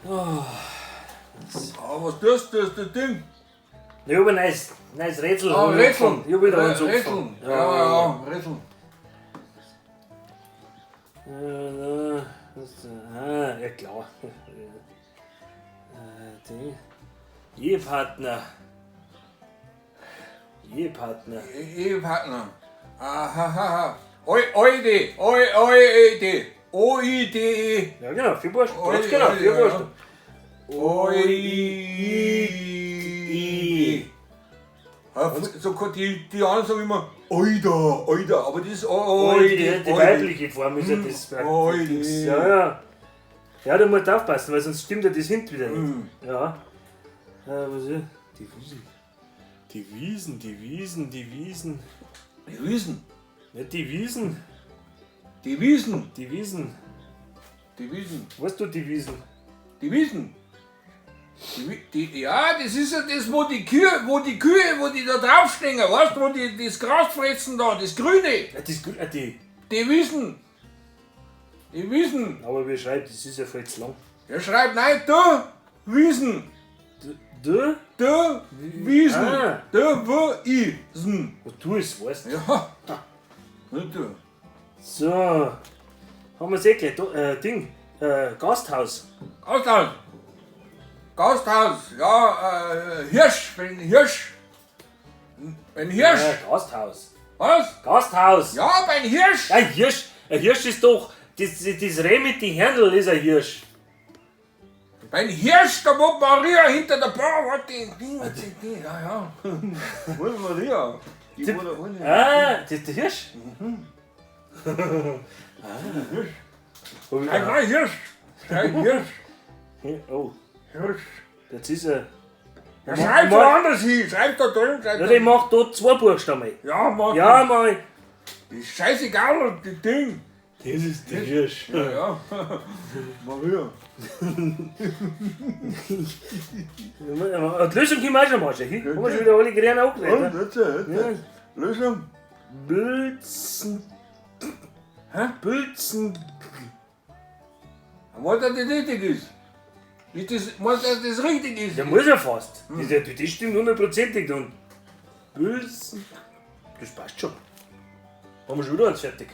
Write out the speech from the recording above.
Oh. Ah, was tust du, das, das Ding? Ich hab ein neues Rätsel. Ah, hab ich Rätseln. angefangen. Ich hab wieder eins Rätseln. angefangen. Ja, ja, Rätseln. Ah, ja klar. Die Ehepartner. Ehepartner. Ehepartner. Ahaha. Oide, Oi, Oi, E, O, I, D, E. Ja genau, vier Buchstaben. Oi, Ganz genau, oi, vier ja, ja. Buchstaben. O, I, I. Ja, so kann die anderen sagen immer Oida, Oida, aber das ist Oi, Oide. die weibliche Form ist ja das. Oide. Ja, ja. Ja, da musst du aufpassen, weil sonst stimmt ja das hinten wieder nicht. Ja. Was ist? Die Wiesen. Die Wiesen, die Wiesen, die Wiesen. Die Wiesen. Nicht die Wiesen, Die Wiesen. die Wiesen. Die Wiesen. Weißt du die Wiesen? Die Wiesen. Ja, das ist ja das, wo die Kühe, wo die da draufstehen, weißt du, wo die das Gras fressen da, das Grüne. Ja, das, die. Die Wiesen. Die Wiesen. Aber wie schreibt, das ist ja viel zu lang. Ja, schreib nein, du Wiesen. Du? Du Wiesen. Ah. Du W I S. Was du es weißt. Ja. Nicht du. So. Haben wir's eh gleich. Da, Ding. Gasthaus. Gasthaus. Gasthaus, ja, Hirsch, wenn Hirsch. Ein Hirsch. Ja, Gasthaus. Was? Gasthaus. Ja, beim Hirsch. Ein Hirsch. Ein Hirsch ist doch. Das Reh mit den Hörnl ist ein Hirsch. Beim Hirsch, da wo Maria hinter der Bar war, die Ding, die Ding, ja, ja. Wo ist Maria? Die wo da unten. Ah, das ist der Hirsch? Hirsch. Schreib mal Hirsch. Schreib Hirsch. Oh, Hirsch. jetzt ist er. Ja, schreib woanders hin. Schreib da drin. Schreib Ja, da. der macht dort zwei Buchstaben. rein. Ja, mach. Ja, mal. Ist scheißegal, das Ding. Das ist der Hirsch. Ja, ja. Maria. Die Lösung können wir auch schon machen. Haben wir schon wieder alle Grünen angelegt. Und, jetzt, jetzt. Ja. Lösung. Bülzen. Hä? Bülzen. Was das richtig ist. Ist das, was das, das richtig ist. Der muss ja fast. Das stimmt hundertprozentig. Und Bülzen. Das passt schon. Haben wir schon wieder eins fertig.